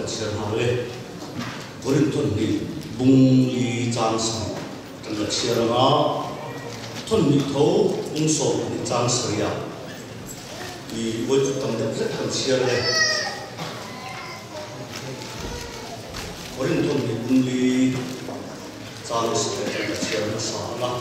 kan chhiar nghal e. Korinth thawhnih bung li chang sarih kan la chhiar ang a, thawhnih tho bung 12 chang sarih ah i vawi chu tam deuh hlek kan chhiar e. Korinth thawhnih bung li chang sarih kan la chhiar hmasa ang a.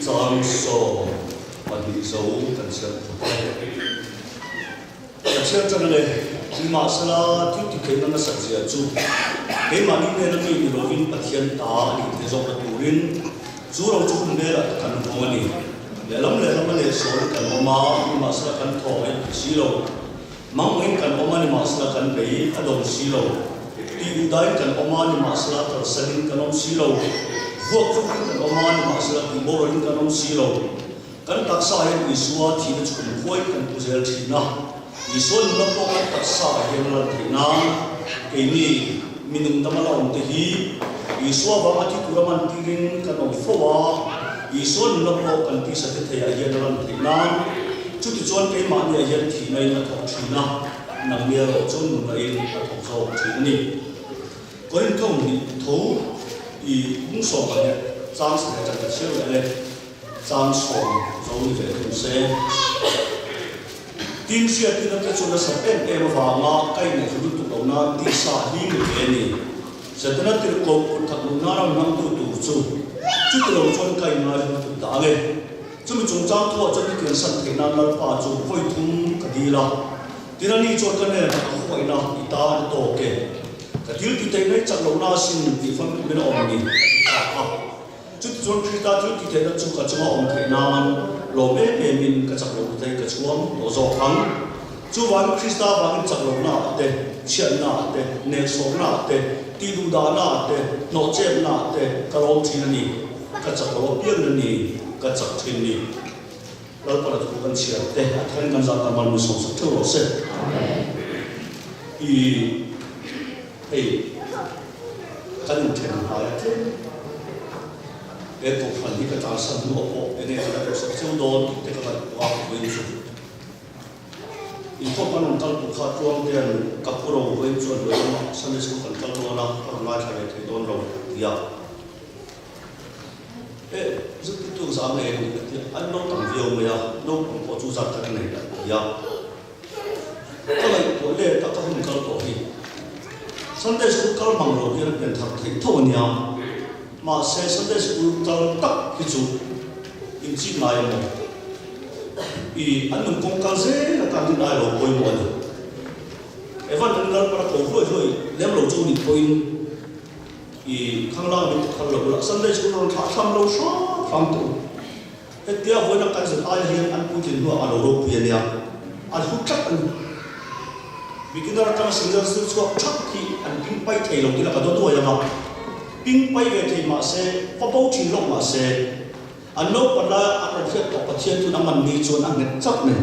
Chang 12 zo kan chhiar khawp e. Ka chhiar chang le, nimahsela thil ti theihna nasat zia chu keimahni hnena mi ni lovin Pathian ta a nih theih zawkna turin chu ro chu hun velah te kan hawng a ni. Lehlam lehlam a lehsawn kan awm a, nimahsela kan thaw a inti si lo. Mangngin kan awm a, nimahsela kan bei a dawng si lo. Tih duhdain kan awm a, nimahsela kalsanin kan awm si lo. Vuak tlukin kan awm a, nimahsela tih borawhin kan awm si lo. Kan taksa hian Isua thihna chu kum khuain kan pu zel thin a. Isua nuna pawh kan taksa ah hian a lan theih nan, keini mi nungdam a la awm te hi Isua vanga thi tura man tirin kan awm fo a, Isua nuna pawh kan tisa te theiah hian a lan theih nan, Chutichuan keimahniah hian thihna in a thawk thin a, nangni erawh chuan nunna in a thawk zawk thin a ni. Korintho nih tho i kung 12 chang sarih atang ka chhiar leh le, chang sawm zo ni ve thung se. Tin, hriattirna te chu nasat em em avanga ka inneih lutuk lo nan tisa hlim ni ve a ni. Setana tirhkoh kut that loh nana min hmangtu tur chu chuti lo chuan ka inngai lutuk dah ang e. Chumi chungchang thuah chuan ka kiansan theih nan Lalpa chu vawi thum ka dil a, tin ani chuan ka hnenah ka khuaihna i tan a tawk e. Ka thil ti theihna i chak lohna asin tih famkim in a awm ni, a ti ta a. Chuti chuan Krista thil ti theihna chu ka chunga awm theih nan lawm em em in ka chak lohna te ka chhuang tawh zawk ang. Chuvangin Krista vangin chak lohna ah te, chhiatna ah te, nelsawmna ah te, tihduhdahna ah te, hnawhchepna ah te ka lawm thin a ni. Ka chak lo apiang a ni, ka chak thin ni. Lalpana thu kan chhiar te a tharin kan zah tam almi sawmsak theuh rawh se. I hei kan inthen hnai a tlem he kohhran hi ka tlansan hnu ah pawh enge ka la kalsak cheu dawn tih te ka ngaihtuah a vawiin chu. Inkhawm kan rawn kal tur kha Tluangtean ka pu ro vawiin chuan hnuai lamah Sunday school kan kal dawn a, ka rawn ngaithla ve thei dawn lo a ti a. E, zirtirtu zah ngei a ni ka ti a, an lo tam viau mai a, naupang pawh chu zat khat a nei a ti a. Ka ngaihtuah let a ka hun kal tawh hi. Sunday school kal mang lo hian a pian thar theih tho a nia, mahse Sunday school kal tak hi chu inchik ngai emaw i an nun kawng kal zel atan rin ai lo pawimawh a ni. Evan an lal para ko hluai hluai lem lo chu nih pawhin I khanglang min ti phal lo la, Sunday school rawn thlah thlam lo hram hram tawh u. Hetia vawiina kan zir ai hian an puitlin hnuah a lo ropui a nia, an hlu tlat a ni. Beginner atanga singer zir chhuak thak hi an ping pai thei lo tih la ka daw duai ang a, ping pai ve thei mah se, va bo thin lawk mah se, an naupan laia an rawn hriat tawh Pathian chuan a man ni chuan a nghet chauh mai.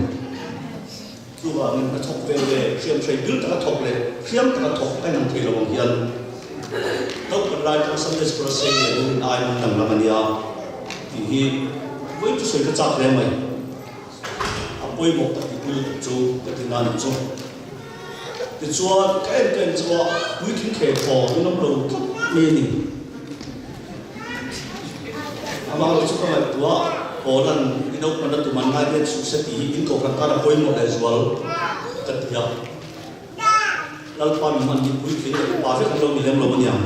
Chuvangin ka thawk ve ve, hriam hrei bil taka thawk leh hriam taka thawk a inang thei lo ang hian naupang lai tang Sunday School a sei leh in ai min danglam a nia tih hi vawiin chu sawi ka chak hle mai. A pawimawh ka tihpui lutuk chu ka ti nan chu. Tichuan ka en ka en chu a puitling thle thaw in awm lo tlat mai a ni. Amah erawh chu ka ngaihtuah, Paula'n i naupana tum an ngai let suh se tih hi in kohhran tan a pawimawh leh zual ka ti a. Lalpa mi hman hi puitling leh upa vek an lo ni lem lo a niang.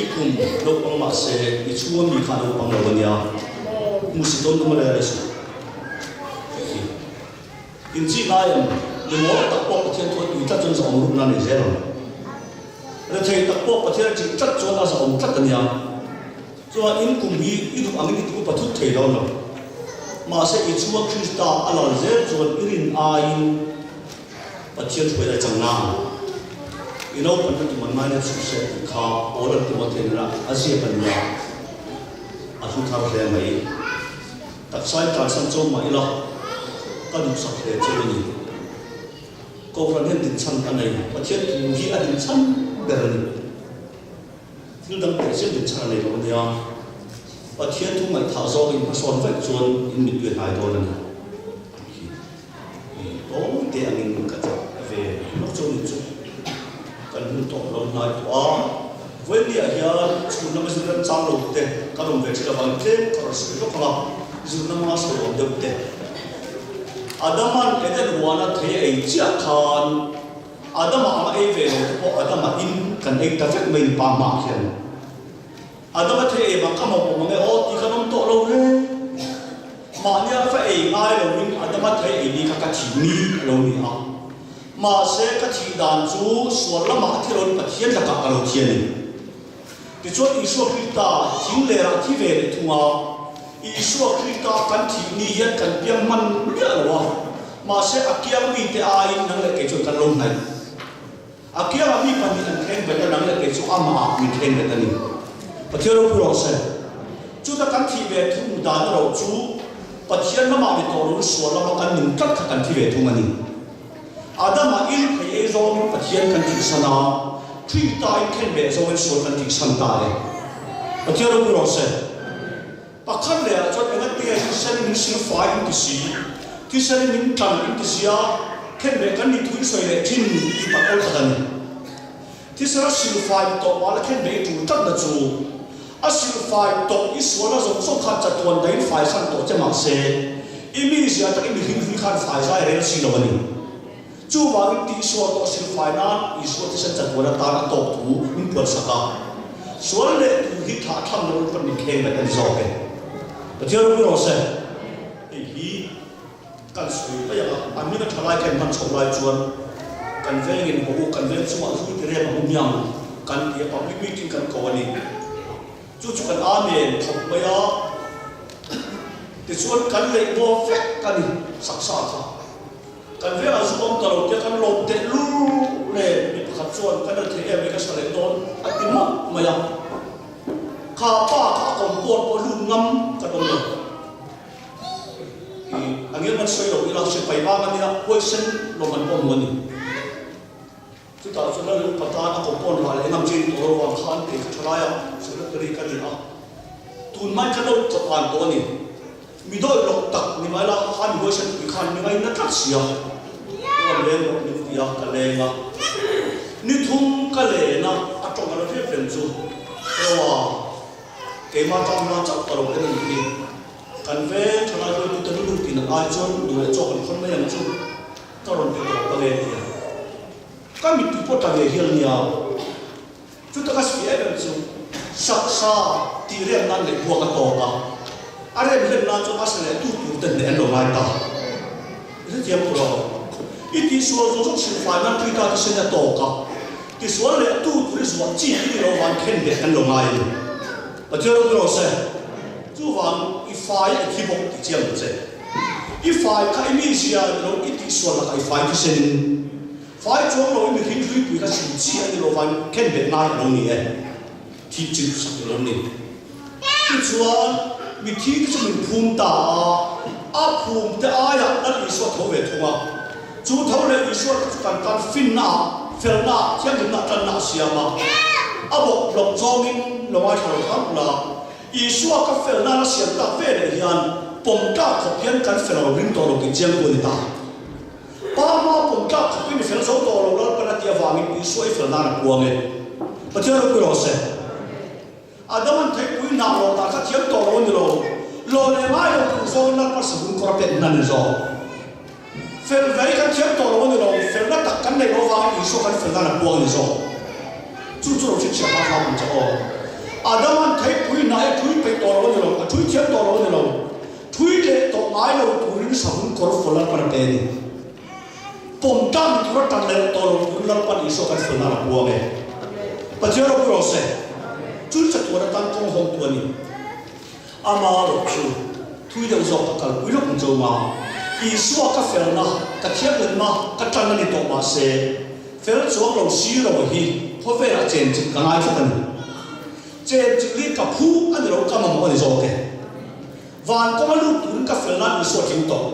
I kum naupang mah se i chhunga mi kha naupang lo a nia. Hmuhsit dawn tum a rel suh. Inchih ngai em? Mi mawl tak pawh Pathian thu a tui tlat chuan zahawm rukna a nei zel ang. Rethei tak pawh Pathian a chih tlat chuan a zahawm tlat a nia. Chuan in kum hi i duh angin i ti upa thut thei dawn lo. Mahse i chhunga Krista a lal zel chuan i rin aiin Pathian hruai lai chang na ang. I naupan na tum an ngai let suh se tih kha Paula'n Timothea nena a ziak a nia. A hlu thar hle mai. Taksa in tlansan chawm mah ila ka duhsak hle cheu a ni. Kohhran hian dinchhan a nei. Pathian thu hi a dinchhan ber a ni. Thil dang teh chiam dinchhan a nei lo a nia. Pathian thu ngaihthah zawkin hmasawn vaih chuan in mittui a hnai dawn a ni. Hi tawi te angin ka chak ve lawk chu ni chu kan hun tawh lo hnai tawh a, vawinia hian chhun lama zir rem chang lo te kan awm ve thin avangin tlem ka rawn sawi lawk ang a, zirna hmanga sawi awm deuh te. Adaman Eden huana thei a ei chiah khan Adama anga ei ve lo te pawh Adama in kan ei ta vek mai ni pa hmaah khian. Adama thei ei bang ka mawm awm ang e aw tih khan awm tawh lo hle. Mahnia fa ei ngai loin Adama thei ei ni kha ka thih ni a lo ni a. Mahse ka thih dan chu sual lamah a thi loin Pathian lakah ka lo thi a ni. Tichuan Isua Krista thing lerah thi ve leh thung a. Isua Krista kan thih ni hian kan piang hman miah lo a. Mahse a kiang mite aiin nang leh kei chuan kan lo hnaih. A kiangah mi pahnih an thleng bet a, nang leh kei chu amah min thleng bet a ni. Pathian ropui rawh se. Chuta kan thih ve thung dan erawh chu Pathian lamah ni tawh loin sual lama kan nun tlat kha kan thi ve thung a ni. Adama in thei ei zawngin Pathian kan thihsan a, Krista in khen beh zawngin sual kan thihsan ta e. Pathian ropui rawh se. Pakhat lehah chuan engatinge thisen min silfai in ti si, thisen min tlan in ti sia, khen leh kan ni thu i sawi leh thin tih pakhat awl khat a ni. Thisen a silfai tawh mah la khen leh i tul tlat na chu a silfai tawh i sualna zawng zawng khan chatuan dahin fai san tawh che mah se i mizia tak i mihring hlui khan fai zai rel si lo a ni. Chuvangin tihsual tawh silfai nan Isua thisen chatuan atan a tawk thu min puansak a. Sual leh tu hi thlah thlam lo in min thleng bet a ni zawk e. Pathian ropui rawh se. Hei hi kan sawi mai ang a, an min a tha lai kha in hman chho lai chuan kan vengin haw u, kan veng chungah zu ti rem ang u hmiang kan ti a, public meeting kan ko a ni. Chu chu kan Amen khawp mai a, tichuan kan leih maw vek a ni saksa kha. Kan vengah zu awm ta lo tia kan lawm teh lur le mi pakhat chuan kan rel thei em mai ka sa leh dawn a ti mawlh mai a. Kha pa kha a kawm pawn pawh lut ngam kan awm lo. I a ngel man sawi lo ila sipai vang a nia huaisen lawm an pawh mu a ni. Chutah chuan Lal Upa tan a kawm pawn rah leh ngam chin tawh lo vang khan kei kha thalai a secretary ka ni a. Tun mai kha lo chawp an tawh a ni. Mi dawih lawk tak ni mai la khan mi huaisen pui khan mi ngaina tlat si a. Ka rawn leng rawh min ti a, ka leng a. Ni thum ka len a, a tawng a la hriat reng chu. Roa, keimah tan hma chauh ka lo en a nih hi. Kan veng thalai hruaitute lutuk tin an ai chuan duh leh chawk an khawn mai ang chu. Ka rawn ti tawp ang e tia ka mittui pawh tla ve hial nia. Chuta ka sawi em em chu saksa tih rem nan leh buak a tawk a, a rem hlen nan chuan a sa leh tu tur te hneh an lo ngai ta. I hrethiam tur aw. I tihsual zawng zawng hrilhfai nan Krita te sen a tawk a, tisual leh tu tur i zuah chi hi ni lo van khen leh kan lo ngai a ni. Pathian ropui rawh se. Chuvang i fai a thi bawk tih chiang ta che. I fai kha i mizia ni lo i tihsual lakah i fai thisen in fai chuang lo i mihring hluipui kha sim chi a ni lo vain khen bet ngai a lo ni e. Thih chilh sak i lo ni. Tichuan mithi te chu min phum ta a, a phum te aiah Lal Isua tho ve thung a. Chu tho leh Isua te chu kan tan finna ah, felna ah, thianghlimna ah tanna a siam a. A bawk hlawk zawngin lo ngaithla lo hram ula. Isua ka fel nana siam tak ve leh hian pawm tlak khawp hian kan fel lo ring tawh lo tih chiang tu a ni ta. Pa hma pawm tlak khawp in i fel zo tawh lo Lalpan a tih avangin Isua i fel nan a puang e. Pathian ropui rawh se. Adaman theipui hnah lawh dan kha thiam tawh lo a ni lo. Lawh leh ngai lo tur zawngin Lalpan savun kawr a pek hnan a ni zawk. Fel vei kan thiam tawh lo a ni lo, felna tak kan neih loh avangin Isua kan fel nan a puang a ni zawk. Chu chu lo hriatchhiah hma hram ang che aw. Adaman theipui hnah hi a thui peih tawh lo a ni lo, a thui thiam tawh lo a ni lo. Thui leh tawh ngai lo turin savun kawr fawlh Lalpan a pe a ni. Pawm tan tura tan leh tawh lo turin Lalpan Isua kan fel nan a puang e. Pathian ropui rawh se. Chu chatuan atan kawng hawngtu a ni. Ama rawh chu thui deuh zawk ka kalpui lawk ang chauh a, Isua ka felna, ka thianghlimna, ka tan a ni tawh mahse, fel chuang lo si lo hi khawvelah chenchilh ka ngai tlat a ni. Chenchilh hi ka phu a ni lo, ka mamawh a ni zawk e. Van kawnga lut turin ka felnain Isua a tling tawh,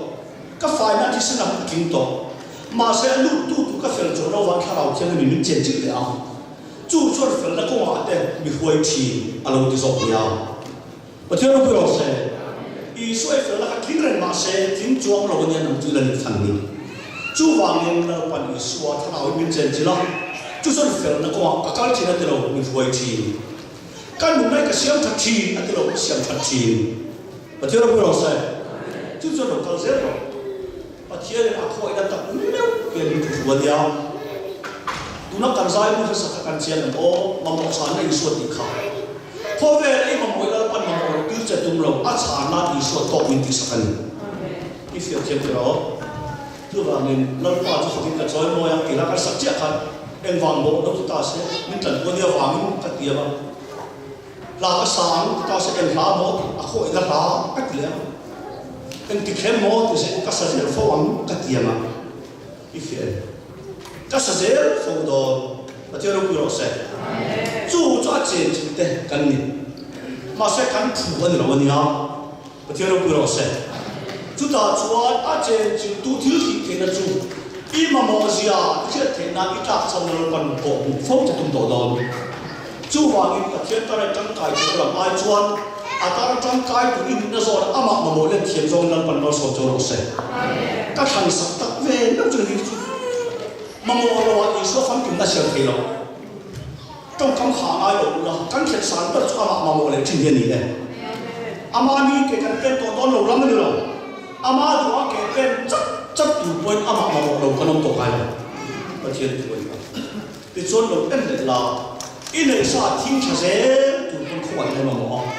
ka faina thisen a tling tawh. Mahse a lut tu tur ka fel chuan lo van thlarau thianghlim in min chen chilh leh a, chu chuan felna kawngah te mi hruai thin a lo ti zawk nia. Pathian ropui rawh se. Isua i felna kha tling reng mahse tling chuang lo ania nang chu i la nih than ni. Chuvangin Lalpan Isua thlarau in min chen chilh a, chu chuan felna kawngah ka kal thin a ti lo, min hruai thin. Ka nunna i ka siam that thin a ti lo, ka siam that thin. Pathian ropui rawh se. Chu chuan lo kal zel rawh. Pathianin a khawihna tak meuh hian min thu a nia. Tuna kan zai bu hmasa kha kan chiang em aw, mamawh chhanna Isua tih kha. Khawvel ei mamawh ila pan mamawh loh tir che tum lo, a chhanna Isua tawk min tihsak a ni. I fiah thiam tir aw. Chuvangin Lalpa chu fakin ka chawi mawi a, tih la kan sak chiah khan engvang mawh lo ti ta se, min tlanpui ania vangin ka ti ang a. Hla ka sa ang ti ta se eng hla maw tih a khawihna hla ka ti leh ang. Engti khem maw ti se ka sa zel fo ang ka ti ang a, i fiah em? Ka sa zel fo dawn, Pathian ropui rawh se. Chu chu a chen chin te kan ni. Mahse kan thu a ni lo a nia, Pathian ropui rawh se. Chutah chuan a chen chin tu thil tih theihna chu i mamawh zia i hriat theih nan i tlak chhan na lalpan pawh hmuh fo che tum tawh dawn. Chuvangin Pathian tara tangkai tur lam ai chuan a tara tangkai tur i nihna zawn amah mamawh let thiam zawngin Lalpan malsawm chu rawh se. Ka thlan sak tak ve meuh chu ni chu mamawh lo ah Isua famkimna siam thei lo. Tawngkam kha a ngai lo ula, kan thlen san ber chu amah mamawh leh thin hi a ni e. Ama ni ke kan pen tawh dawn lo lam a ni lo. Ama duha ke pen chat chat tur pawhin amah mamawh lo kan awm tawh ngai lo. Pathian thu a ni a. Tichuan lo en leh la, i neih sa thing tha zel tur pawn khawngaih na mamawh a,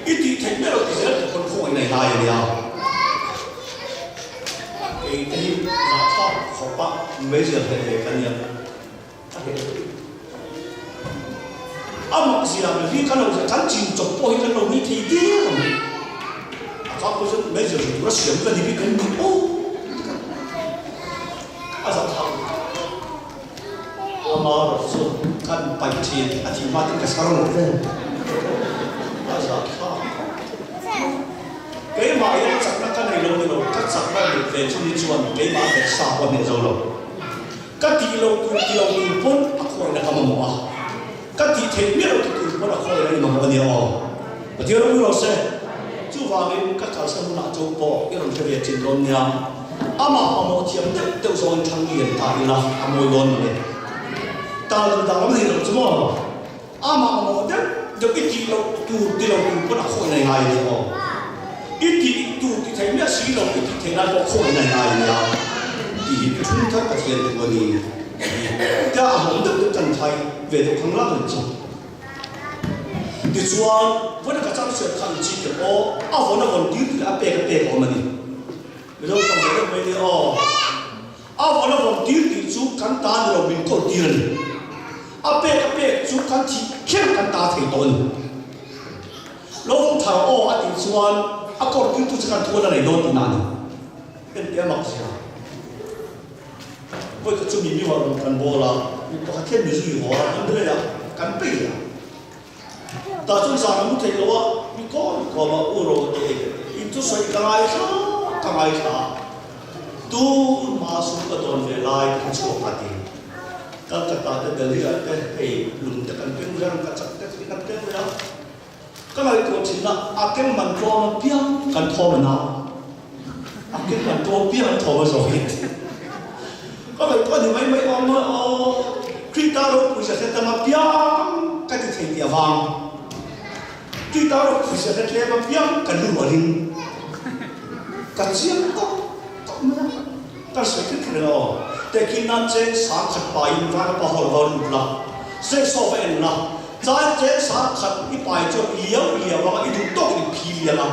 i tih theih miah lo ti zel tur pawn khawngaih na i lai a nia. Kei te hi zahthlak khawp a meizial hleh ve ka nia, a hleh hleh. A mak zia ber hi ka lo zia, kan chin chawp pawh hi kan lo nui thei der ang. A chang pawh chuan meizial hleh tura siam ka ni bik em ni aw a zahthlak lutuk. Ama rawh chu kan paih thin a tih hma ten ka sar lo ve. A zah thlak. Keimah hian chakna ka nei lo ni lo, ka chakna neih ve chu ni chuan keimah ber sa pawh a hneh zo lo. Ka tih lo tur ti lo tur pawn a khawihna ka mamawh a, ka tih theih miah lo ti tur pawn a khawihna i mamawh a nia aw. Pathian ropui rawh se. Chuvangin ka kalsan hunah chu pawh i rawn hre ve chin dawn nia. Amah mamawh thiam deuh deuh zawngin thang lian ta ila a mawi dawn mawle. Tal duh dang lam nei lo chu maw? Amah mamawh deuh deuh i tih loh tur ti lo tur pawn a khawi nai ngai a nia aw. I tih tur ti thei miah si lo i tih theih nan pawh khawi nai ngai a nia tih hi thung thar Pathian thu a ni tih tia a hlawm deuh deuh kan thai ve deuh khang lak reng chu. Tichuan, vawiin a ka chang chhiat kha an chi te pawh a vawn a vawn tir tih leh a pek a pek a awm a ni. Mizo tam ve deuh mai nia aw. A vawn a vawn tir tih chu kan ta ni lo min kawl tir a ni. A pek a pek chu kan thih kher kan ta thei tawh a ni. Lo vawng thar aw a tih chuan a kawl tir tu chu kan thuan a nei dawn tihna a ni. Engti a mak zia. Vawi khat chu mi mi rawn kan bawl a, mi pakhat hian mi zui haw a, kan rei a, kan peih leh a. Tah chuan zan a mu thei lo a, mi kawm kawm a, u ro te in thusawi ka ngaithla ka ngaithla a, tun hma sum ka dawn ve lai ka chhuak a ti. Calcutta te Delhi ah te hei lung te kan keng ve a, ka chak te kan keng ve a. Ka ngaihtuah thin a, a keng man tlawm a piang kan thawm a nau. A keng man tlawm piang an thawm a zawh hi. Ka ngaihtuah ni mai mai awm a, aw Krita ropui zia hre tam a piang ka ti thei tih avang. Krita ropui zia hre tlem a piang ka lu rualin ka chiang tawk tawk mai a. Ka sawi kher kher elo. Tehkhin nan cheng 10,000 paiin Vanapa Hall va lut la, Sehsaw va en la, Chai cheng 10,000 i pai chuan i liau i liau anga i duh tawkin i phi liang a.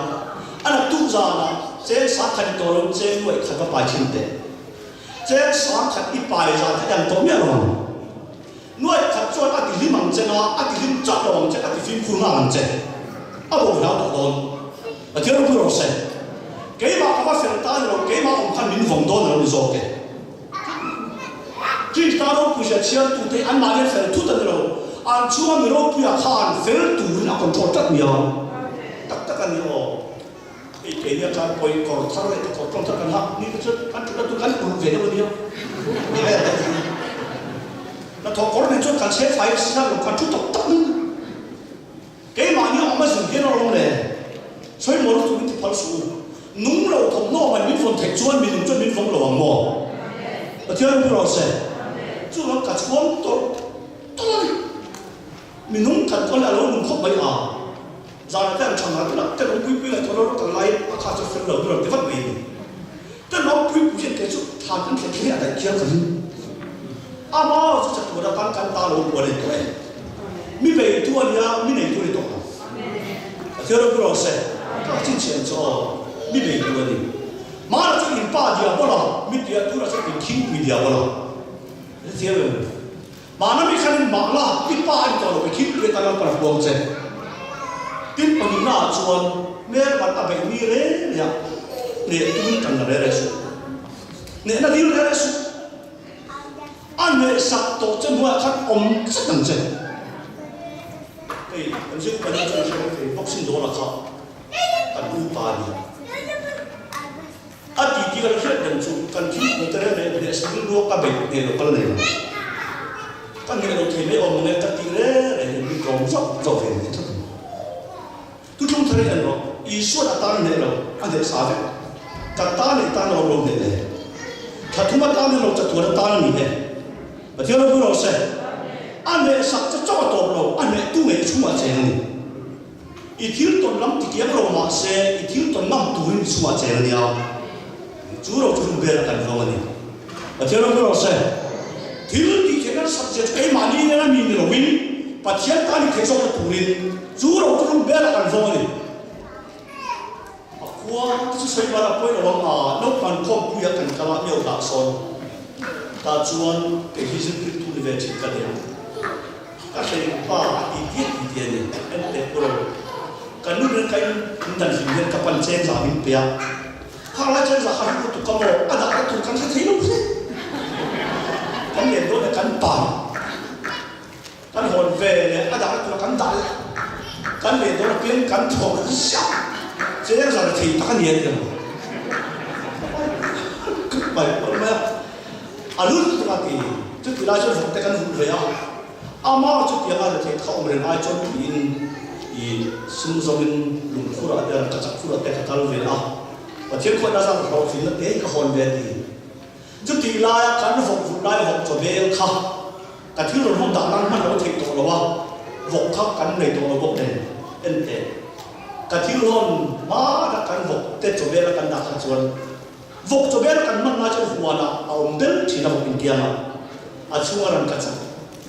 A naktuk zanah cheng 10,000 i tawh loin cheng 500 va pai thin teh. Cheng 10,000 i pai zan kha i ang tawh miah lo ang. 500 chuan a ti hlim ang che nga, a ti hlim chak lo ang che, a ti fimkhur nghal ang che. A bo hlau tawh dawn. Pathian ropui rawh se. Keimah ka va fel ta ni lo, keimah awm khan min vawng dawn a lo ni zawk e. Krista ropui hria chhiartute hi anmahni an fel thut a ni lo, an chhunga mi ropuia khan fel turin a control tlat miau. Tak tak a ni aw. Hei keini atang pawhin kawr thar leh kawr tawng thar kan hak ni te chuan kan thutna tur kan ulh ve deuh a nia. Ni vel te chu. Hnathawh kawr nen chuan kan chhe fai sa lo kan thu tawk tawk mai. Keimahni awm a zin hian a rawng le. Sawi maw lutuk min ti phal suh u. Nung lo thawmhnaw mai min vawn theih chuan minung chuan min vawng lo ang maw? Pathian ru rawh se. Chuvang ka chhuang tawlh tawlh a ni. Minung kan kawl a lo nung khawp mai a. Zanah te an tha ngai pawh te lawng pui pui ngaihtuah lo rawh kan lai a kha chu fel lo tur an ti vat mai a ni. Te lawng pui pui hian kei chu thlan kan thlen thleng hi a daih chiang ka ring. Amah chu chatuan atan kan ta lo buai leh tawh e. Mi beitu a nia, mi neitu a ni tawh lo. Pathian ropui rawh se, ka chhinchhiah chu aw, mi beitu a ni. Mahna chu in pa diabola, mi tia tura chu in khingpui diabola. Hrethiam em? Mahna mi khan in mah la, i pa a ni tawh lo, i khingpui atan lalpan a puang che. Tin pahnihna ah chuan hmel man a beih mi reng reng a, hneh tumin kan la reh reh suh. Hnehna dil reh reh suh. A hnehsak tawh che hnuaiah khan awm zet ang che. Hei kan zir pahnih chuan hre vek thei boxing dawlah kha kan u pa a nia. A ti ti kan hriat reng chu kan thil hmuh te reng reng hnehsak rilru a ka beih hneh lo kal nei lo. Ka hneh lo thei mai awm ang e ka tih reng reng in min tlawm zauh zauh ve ni tlat ang. Thutlung thar hi en rawh, Isua'n a tan hneh lo, a hneh sa vek. Kan tan leh tan lo ro hneh le. Thla thum atan ni lo chatuan atan a ni e. Pathian ropui rawh se. A hneh sak che chauh a tawp lo, a hneh tu ngei chhungah cheng a ni. I thil tawn lam ti kiang lo mah se, i thil tawn ngam turin i chhungah cheng a nia. Chu ro chu hun vel a kan vawng a ni. Pathian ropui rawh se. Thil tih theih nasa zia chu keimahni nena mi ni loin Pathian tan i theih zawkna turin chu ro chu hun vel a kan vawng a ni. A khua te chu sawi ban a pawi lo ang a, naupang khawmpuia kan kal a meuh dah sawn tah chuan kei hi zirtirtu ni ve thin ka ni a. Ka hlei pa a ti tiat ti ti a ni. En teh pu ro. Ka nu nen ka in dan hlim hian ka pan cheng za min pe a. Khang lai cheng za kha hi lutuk ka maw a dah na tur kan hre thei lo hle. Kan len dawn e kan pai. Kan hawn ve leh a dah na tur kan dah leh. Kan len dawn apiang kan thawk ziah. Cheng za la thei tak a ni a ti ang. Ka pai pawlh mai a. A lut lutuk a ti. Chuti lai chuan vawk te kan vulh ve a. Amah chutianga rethei kha awm reng ai chuan tiin i sum zawngin lungkhurah te rangkachak khurah te ka kal ve a. Pathian khuaina zan hlawhtlinna te hi ka hawn ve a ti. Chutih laia kan vawk vulh lai vawk chaw bel kha ka thil rawn hawng dah nan hman lo theih tawh lo a, vawk kha kan nei tawh lo bawk nen en teh. Ka thil hawn hma dah kan vawk te chaw bela kan dah kha chuan Vawk chaw ber kan hman lai chuan huanah a awm ber thin a vawk intiang a, a chhunga rangkachak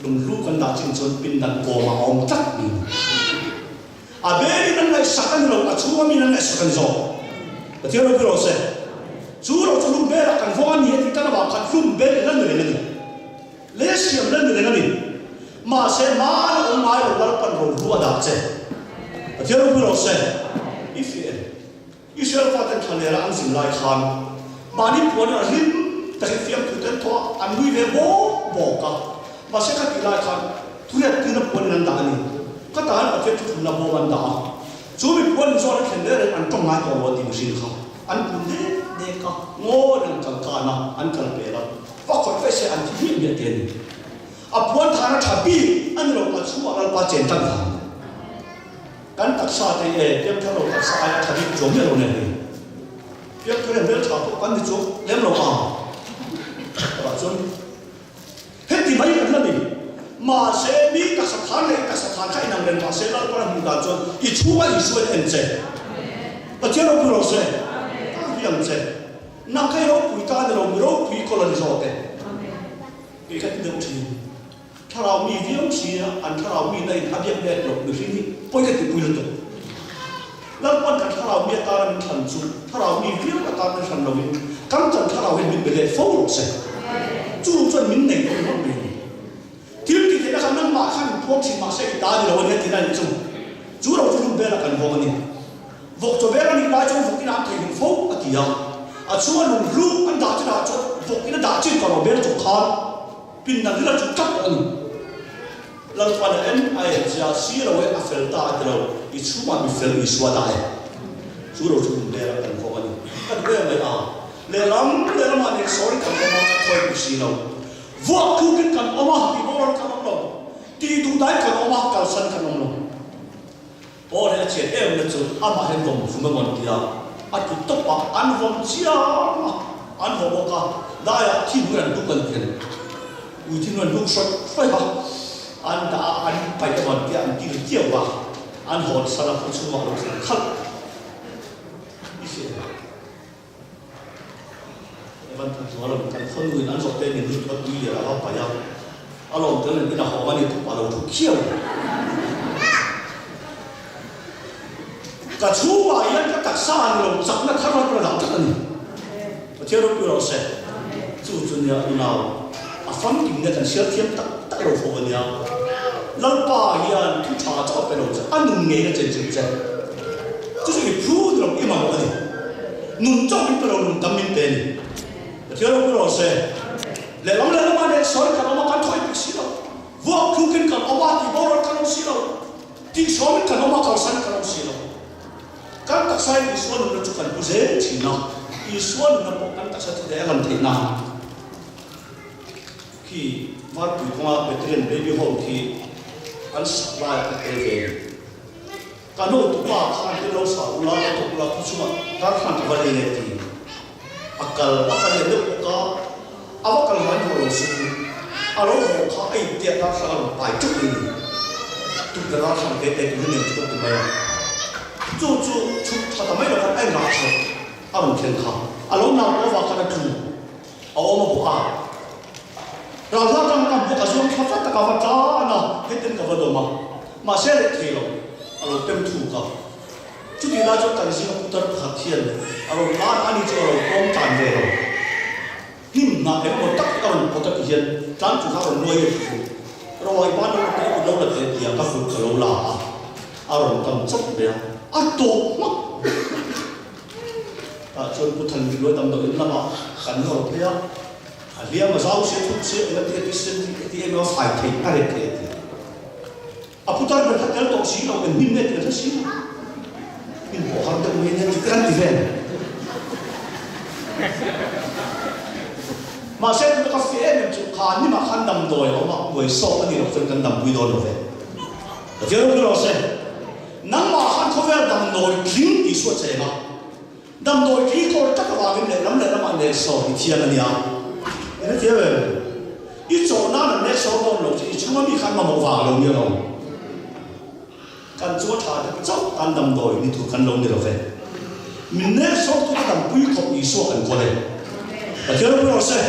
lunghlu kan dah chin chuan pindan kawmah a awm tlat ni. A berin an ngaihsak a ni lo, a chhunga min an ngaihsak a ni zawk. Pathian ropui rawh se. Chu ro chu hlum berah kan vawng a ni a tih tan avang khan hlum ber la ni reng a ni. Lei siam la ni reng a ni. Mahse, hmana awm ngai lo Lalpan rohlu a dah che. Pathian ropui rawh se. I fiah em? Israel faten thlanera an zin lai khan mahni puan a hlim takin fiamthu te an thawh a, an nui ve bawk bawk a. Mahse kha tih lai khan thuriat tirna puanin an dah a ni. Khatah hian Pathian thuthumna bawm an dah a, chu mi puan inzawn an thlen reng reng an tawng ngai tawh lo a ti mihring kha. An kun dek dek a, ngawi an kal kan a, an kal pel a, va khawih ve se an thi hmiah hmiah te a ni. A puan thana tha bik a ni lo, a chhungah Lalpa chen tlat vang a ni. Kan taksa te e piangthar lo taksa aia tha bik chuang miah lo nen hei. Piangthar e hmeltha pawh kan ni chuang lem lo ang. Tah chuan heti mai kan la ni. Mahse mi taksa than leh i taksa than kha inang reng mahse Lalpan a hmuh dan chuan i chhunga Isua in en che. Pathian ropui rawh se. Ka hi ang che. Nang kha i ropui ta a ni lo, mi ropui kawl a ni zawk e. Kei ka ti deuh thin. Thlarau mi viau si a, an thlarau mi na in a biak let loh mihring hi pawi ka tipui lutuk. Lalpan kan thlarau mi atana min thlan chu thlarau mi viau atana min hran lovin kan chan thlarau hian min be let fo rawh se. Chu chuan min nei tawh ringawt mai a ni. Thil tih theihna khan nangmah khan in phuang thin mahse i ta a ni lo a nia tihna a nih chu. Chu ro chu lung bela kan vawng a ni. Vawk chaw vel a nih lai chuan vawk ina an theihnghilh fo a ti a. A chhunga lung hlu an dah chinah chuan vawk ina dah chin tawh lo bel chawp khan Pindan hi la chu tlat tawh a ni. Lalpan a en a en che a, si lo e, a fel ta a ti lo, i chhungah mi fel Isua dah e. Chu lo chu hun vel a kan vawng a ni. Ka duh em mai a. Lehlam lehlamah nen sawi kan awm a, kan thawi pui si lo. Vuak tlukin kan awm a, tih boral kan awm lo. Tih duh dai kan awm a, kalsan kan awm lo. Paul hi a chhiat em na chu amah hian vawm vum emaw an ti a, a tlu tawp a, an vawm chiang a, an vaw bawk a, daiah thi hmun an hluk an ti a ni. Ui thi hmun an hluk hrawih hrawih a, an dah a, an paih emaw an ti a, an til chiau a, an hawn san a, khaw chhungah a lo thlen khalh i hria em? Evan Thanzuala kan khaw nuin an zawh te min lut a tui lian a va paih a, a lawm tel nen in a hawng a ni tawp a lo thu khiau. Ka chhungah hian ka taksa a ni lo, chakna thar ran ka dah tlat a ni. Pathian ropui rawh se. Chu chu nia unau, a famkim nia kan sial thiam tak tak lo fo a nia. Lalpa hian thu tha chauh a pe lo che, a nun ngei a chen chilh che. Chu chu i phu ni lo, i mamawh a ni. Nun chauh min pe lo, nun tam min pe a ni. Pathian ropui rawh se. Lehlam lehlamah nen sawi kan awm a, kan thawi bik si lo. Vuak tlukin kan awm a, tih boral kan awm si lo. Tihsawmin kan awm a, kalsan kan awm si lo. Kan taksain Isua nunna chu kan pu zel thin a, Isua nunna pawh kan taksa chu leh a lan theih nan. Khi Varpui kawnga Veteran Baby Home khi an sak laiah ka tel ve a ni. Ka nu tupa khan hi lo sa ula, lo thawk ula, khu chungah tar khan ka va lei leh ti. A kal a kal leh deuh bawk a, a va kal hmai hmuh lo su. A lo haw kha a intiah tar hlang a rawn pai teuh mai ni. Tukna tar hlang te te turin nen chu ka ti mai a. Chu chu chhuk tha ta mai lo khan a inrah chho a rawn thlen kha. A lo nau pawh avang khan a tlu a awm a bawk a. Ralhla tang ka hmuh ka zuam thla vat a, ka va tan a, hetiang ka va dawm a. Mahse leh thei lo, a lo tem thuk a. Chutih lai chuan kan zinga putar pakhat hian a rawn lan a, ani chu a lo pawm tlan ve lo. Hnim hnah eng emaw tak a rawn pawt a ti hian tlan chu kha a rawn nuai a ti fu. Rawai ban lo te kut lo la teh tia ka kut ka lo la a, a rawn tam chawp mai a, a tawp hmak. Tah chuan Pu Thanviluai damdawiin lamah kan nawr phei a. A hliam a zau sia thuk sia eng a ti a ti sen ti a ti em a fai thei a ret thei a ti. A putar ber kha tel tawh si lo eng hnim nge ti a hre si lo. Hnim pawh har deuh mai nia ti kan ti vel. Mahse tuna ka feh em em chu kha hnimah khan damdawi a awm a, uai sawk a nih loh chuan kan dampui dawn lo ve. Pathian ropui rawh se. Nangmah khan khawvel damdawi tling tih suah cheng a. Damdawi khi kawr tak avangin lehlam lehlamah nehsawr i thiam a nia. I hre thiam em? I chawh nan an nehsawr dawn lo che, i chhunga mi khan mamawh vang lo nia lo. Kan chu a tha deuh chauh tan damdawi ni tur kan lo ni lo ve. Min nehsawr tu ka dampui khawp Isua kan kawl e. Pathian ropui rawh se.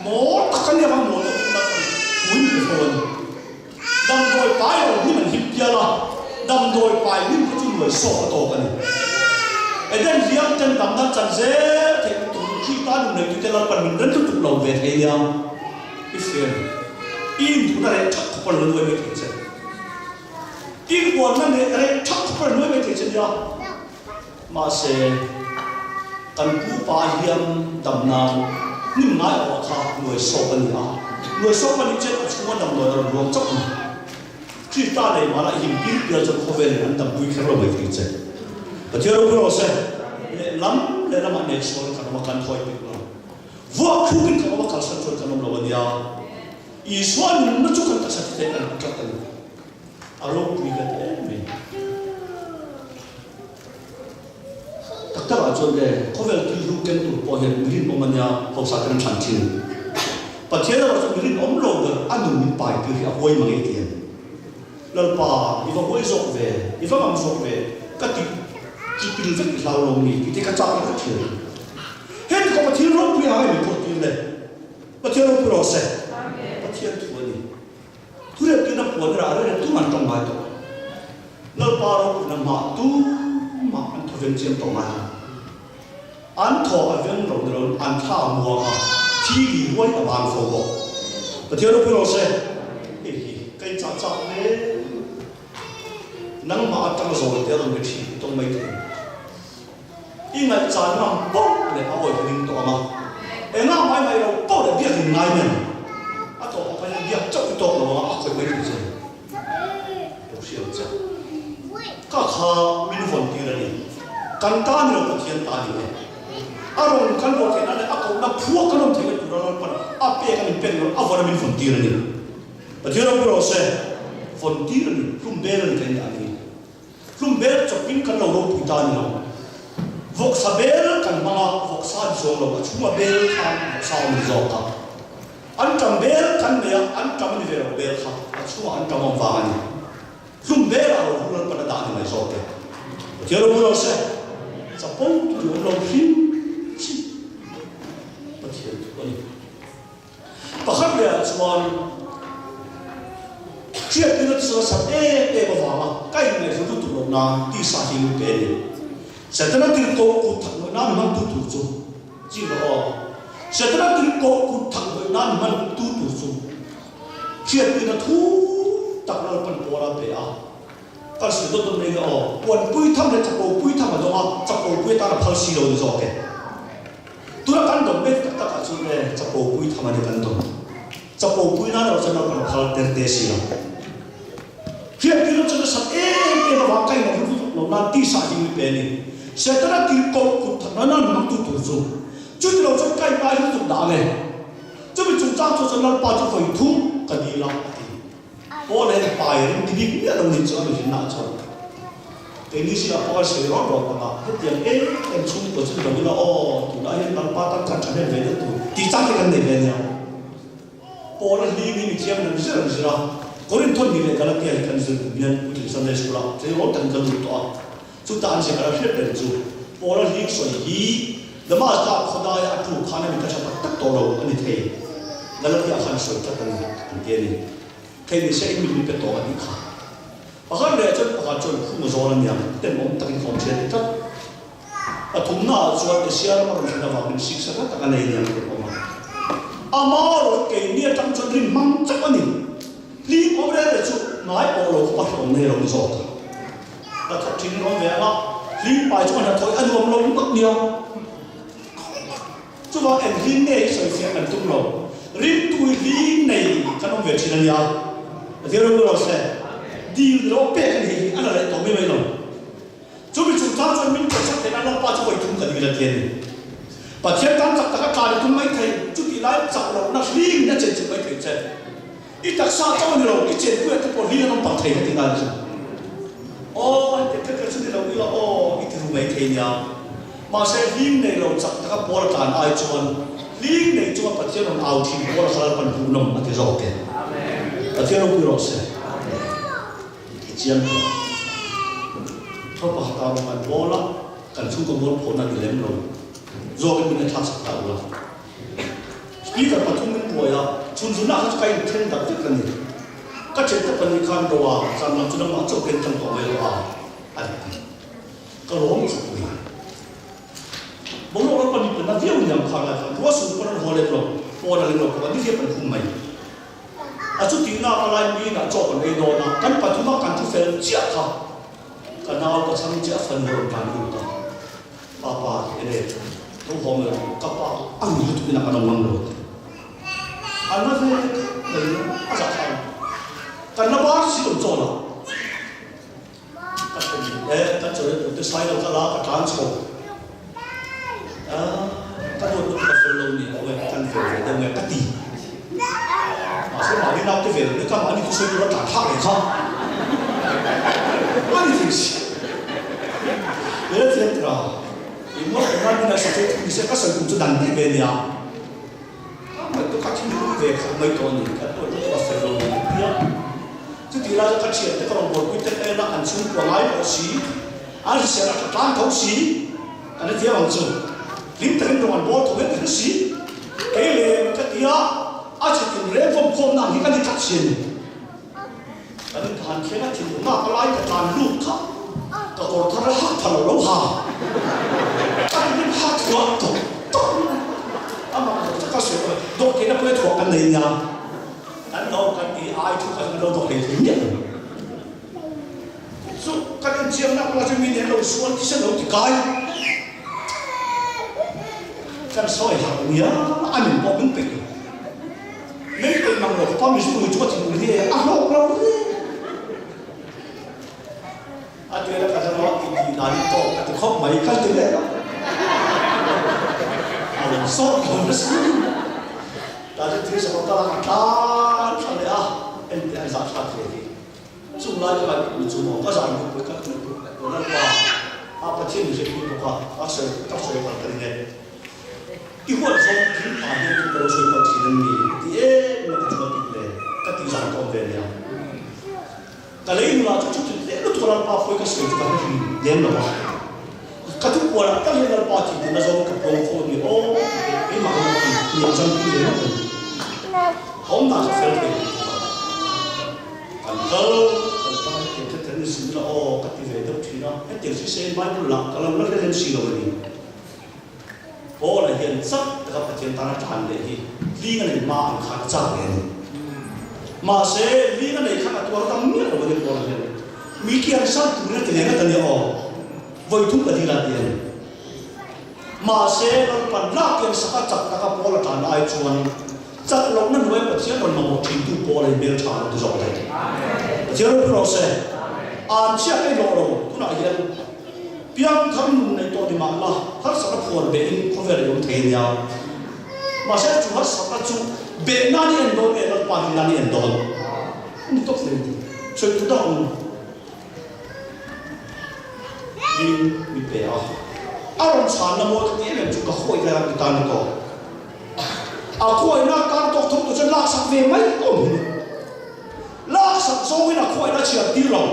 Mawl tak a nia vang mawl deuh tak an thu in pe fo a ni. Damdawi pai lo hnim an hip pial a, damdawi pai hnim kha chu nuai sawk a tawk a ni. Eden hliam ten damna chan zel theih tur khi ta nun neitute Lalpan min rem lutuk lo ve thei nia. I hria em? I induhna reh thak khawp a lo nuai mai thei che. I inhuanna reh thak khawp a lo nuai mai thei che nia. Mahse, kan pu pa hian dam nan hnim ngai awh kha nuai sawk a ni a. Nuai sawk a nih chuan a chhunga damdawi a rawn ruang chauh a ni. Krista lei mahla i him pil pial chuan khawvelin an dampui kher lo mai thei che. Pathian ropui rawh se, lehlam lehlamah nen sawn kan awm a, kan thawi pek lo. Vuak thluk in kan awm a, kalsan chuan kan awm lo a nia. Isua nunna chu kan taksa thute kan hmu tlat a ni. A ropui ka ti em mai. Tak tak ah chuan le khawvel thil hlu keng tur pawh hian mi rinawm a nia hausa ten an thlan thin. Pathian erawh chu mi rinawm lo ber a nun min pai tir hi a huai mang e ti em. Lalpa i va huai zawk ve, i va ngam zawk ve ka ti chi pil vek i hlau lo mi tih te ka chak vek thin. Heti khawpa thil ropui ang em min thawh tir le. Pathian ropui rawh se. Pathian thu a ni. Thureptuina puan rah reng tum an tawng ngai tawh. Lalpa ropuina hmah tumah an thaw veng chiam tawh ngai lo. An thaw a veng lo ni loin an thla a muang a, thi li ruai a bang fo bawk. Pathian ropui rawh se, hei hi ka inchah chak hle. Nangmah atanga zawi te a rawn be thin tawng mai thei. I ngaihchan ngam poh leh a awih ring tawh ang a, engah mai mai lo poh leh biak in ngai nen a tawp ah hian biak chauh i tawk lo ang a, a khawih mai thei che. Lo hria ang che. Ka kha min vawn tir a ni. Kan ta ni lo Pathian ta ni e. A rawn kan rawn theihna leh a kohna phuak kan awm theihna tura Lalpan a pek a min pek lo, a vawn a min vawn tir a ni. Pathian ropui rawh se, vawn tir a ni, hlum bel a ni theih nia ni. Hlum bel chawpin kan lo ropui ta a ni lo. Vawksa bel kan hmang a, vawksa a ni zawng lo, a chhunga bel khan vawksa a awm a ni zawk a. Anṭam bel kan nei a, anṭam a ni ve lo bel kha, a chhungah anṭam a awm vang a ni. Hlum bel ah lo hu Lalpan a dah ni mai zawk e. Pathian ropui rawh se. Chapo tur awm lo hrim hrim Pathian thu a ni. Pakhat leh ah chuan hriattirna chu a sat em em avanga ka inngaihhlu lutuk loh nan tisa hi lu pe a ni. Setana tirhkoh kut thak nawih nan hmangtu tur chu chi rawh aw. Setana tirhkoh kut thak nawih nan hmangtu tur chu Hriatpuina thu tak Lalpan pawl a pe a, Kal suh dawt dawt mai nge aw, puanpui tham leh chapo pui tham a dawng a, chapo pui atan a phal si lo ni zawk e. Tuna kan dawm mek tak takah chuan e, chapo pui tham a ni kan dawm. Chapo pui nan erawh chuan Lalpan a phal ter te si lo. Hriatpuina chu nasat em em avang ka inawm lut lo nan tisa hi mi pe a ni. Setana tirhkoh kut thatna nan hmangtu tur chu, chuti lo chuan ka ingai lutuk dah ang e. Chumi chungchang chu chuan Lalpa chu vawi thum ka dil a, a ti. Paul hian pai ring ti bik miah lo ni chu a mihrinna ah chuan keini zingah pawh a sawi rawt rawt ang a, hetiang em em chhungkua chu ni lo ila aw, tunah hian Lalpa tan khan thahnem ve deuh tur tih chang te kan nei ve ania. Paul a hlim hi mithiam in an zir an zir a, Korinthon ni leh Galatia hi kan zir kum hian Puitling Sunday School ah tleirawl takin ka lut tawh a, Chuta an zir a hriat reng chu Paula hling sawi hi Damascus khawdaia a ṭu khan a mi ka ṭha tak tak tawh lo a ni thei. Galatia khan sawi tlat a ni an ti a ni. Thei ni se in min pe tawh a tih kha. Pakhat leh chuan pakhat chuan khung zawl a niang tenawm takin ka awm ṭhian ti tlat. Pathumnaah chuan Asia rama rawn thlen avangin siksa tlat tak a nei niang ka awm a. Ama rawn keini aṭang chuan rin hmang chauh a ni. Hling awm reng reng chu ngai awh lo khawpa hlawm nei lo ni zawk. Ka thawk thin in awm ve ang a, hling pai chu ka hnathawih a nuam lo ngawt nia. Chuvang eng hling nge i sawi fiah kan tum lo. Ringtui hling nei kan awm ve thin a nia. Pathian ropui rawh se. Dil ni lo pek a ni hi a la leh tawh mai mai lo. Chumi chungchang chuan min pawhsak theih nan Lalpa chu vawi thum ka dil a ti a ni. Pathian tan chak taka tlan i tum mai thei, chutih lai chak lohna hling in a chenchilh mai thei che. I taksa chauh a ni lo, i chenpuia te pawh hling an awm pang thei ka ti ngai chu. Aw, heti kher kher chu ni lo ila aw, i ti ru mai thei nia. Mahse hling nei lo chak taka pawl a tlan ai chuan hling nei chunga Pathian rawn au thin pawl a kha Lalpan hmuhnawm a ti zawk e. Pathian ropui rawh se. I chiang tawh. Tho pakhat ah rawn kan bawl a, kan chhungkaw mual phawhna a ni lem lo. Zawkin min enthlak sak ta ula. Speaker pathum min buai a, chhun zunah kha chu ka inthen dak vek a ni. Ka thiante pahnih khan do a, zan lam chu nangmah chauh ken tlang tawh mai lo a, a ti. Ka lawm khawp mai. Boruak ram pahnih penna viau niang kha lai khan ruah sur pawn an haw lem lo, pawn a lem lo khawp a, nihliap an khum mai. A chutih nak a lai miin ah chaw kan ei dawn a, kan pathum a kan thu fel chiah kha ka nau ka chhang chiah a fanu a rawn tlan lut a, Papa ene lo haw mai rawh ka pa a ni lutuk in a kan awm ngam lo a ti. A na ve khawp mai a zah thlak a, kan la bar si lo chaw lah. Ka thlen e, ka chawi a tute sai lo ka la ka tlan chho a, ka duat lutuk ka fel lo ni lo e, kan fel ve deuh nge ka ti. Mahse mahni naute ve lo ni ka mahni thusawi tur a tlan thlak leh kha a ni thei si. He thiam tura i mual awm nan min a sawi thu ni se ka sawi tum chu dan daih ve nia. Ka ngaihtuah ka thinlung ve khawp mai tawh a ni, ka duat lutuk a fel lo ni ka ti a. Chutih lai chuan ka thiante ka rawn buaipui tel en a, an chhungkua ngai pawh si, an hrisel a tha tlang tho si, kan hrethiam ang chu. Hlim takin rawn an bawl tho vek reng si. Kei leh ka ti a, a chhe tin reng vawmkhawmna ang hi ka ni tlat si a ni. Kan inthan thleng a thinlung a ka lai ka tlan lut kha ka kawr thar a hak pha lo lo ha ka ti min ha thuah tawp tawp mai a mak lo tak a sawi pawh dawh theihna pawh hi thuah kan nei nia kan lo kan ti ai thu kha kan lo dawh hlei thei miah lo chu kan inchiang nak la chu mi nen lo sual ti se lo ti kai kan sawi harh nia a min pawh min peih lo. Min peih mang lo khawpa mihring chu ka thinlung hi a hlawk lo hle. A tel a ka hla lo a, i tih dan i tawk ka ti khawp mai, ka ti leh a. nasa ta chu thil sakawr ka lak a tlan thla leh a enteh an zah thlak ve hi chung lai kha mi chu maw ka zah luh pui ka tih pui ka tih lalpa a Pathian mi hre pui bawk a ka sawi ka sawi palh ka ring e i huat zawng thil pa hian thu ka lo sawi palh thin an ni ti em em a ka chuan tih le ka tih zan ka awm ve nia Ka lei nula chu chuti leh lutuk a Lalpa pawi ka sawi chu ka hre hrim lem lo a. Ka thu kual ah tak hian Lalpa thih duhna zawng ka puang fo ni aw ti teh keimah ka lo ti hniam chang pui ve ngawt a ni. Ka awm dan ka fel thei lo bawk a. Kan kal kan kal hetiang kher kher ni si ila aw ka ti ve deuh thin a, hetiang si se Bible lah ka lo la hre lem si lo a ni. Paula hian chak taka Pathian tana tan leh hi hling a nei hma ang khan a chak ve a ni. Mahse, hling a nei khan a tuar tam miah lo a ni Paula hian. Mi kian san turin a ti leh ngat a nia aw. Vawi thum ka dil a ti a ni. Mahse, Lalpan lak kian saka chak taka Paula tan ai chuan chak lohna hnuai Pathian rawn mamawh thintu Paula hi hmeltha lo ti zawk daih. Pathian ropui rawh se. An chhiat ei hlawh lo tunah hian. Piangthar nun nei tawh ni mah la, harsatna phuar behin khawvel i awm thei a nia. Mahse chu harsatna chu beh nan i en dawn nge Lalpa rin nan i en dawn? A ni tawp mai. Sawi tur dang awm in mi pe a. A rawn chhanna mawi ka ti em em chu ka khawi lai a ti tan a tawk. A khawina tan tawk tho tur chuan laksak ve mai awm hi ni. Laksak zawngin a khawina chhiar tir lo.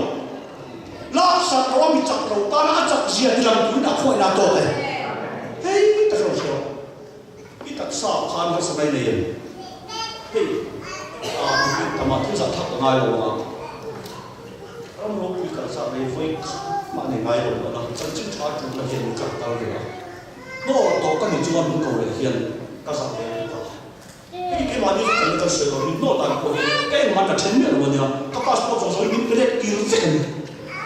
Laksak lo a mi chak lo tana a chak zia ti lang turin a khuaina tawk e. Hei tak lo hria. I taksa khan harsa mai nei em? Hei a mipui tamah thil zah thak a ngai lo ang a. Ram ropui kal zah mai vawi khat mah nei ngai lo mahna chanchin tha tul na hian min kal kal ve a. Hnawr tawh ka ni chuan min ko leh hian ka zah ve a. Hei keimahni ka kalna kan sawi lo, min hnawh dan pawh hi ka engmah ka then miah lo a nia, ka passport zawng zawng hi min pe let tir vek a ni.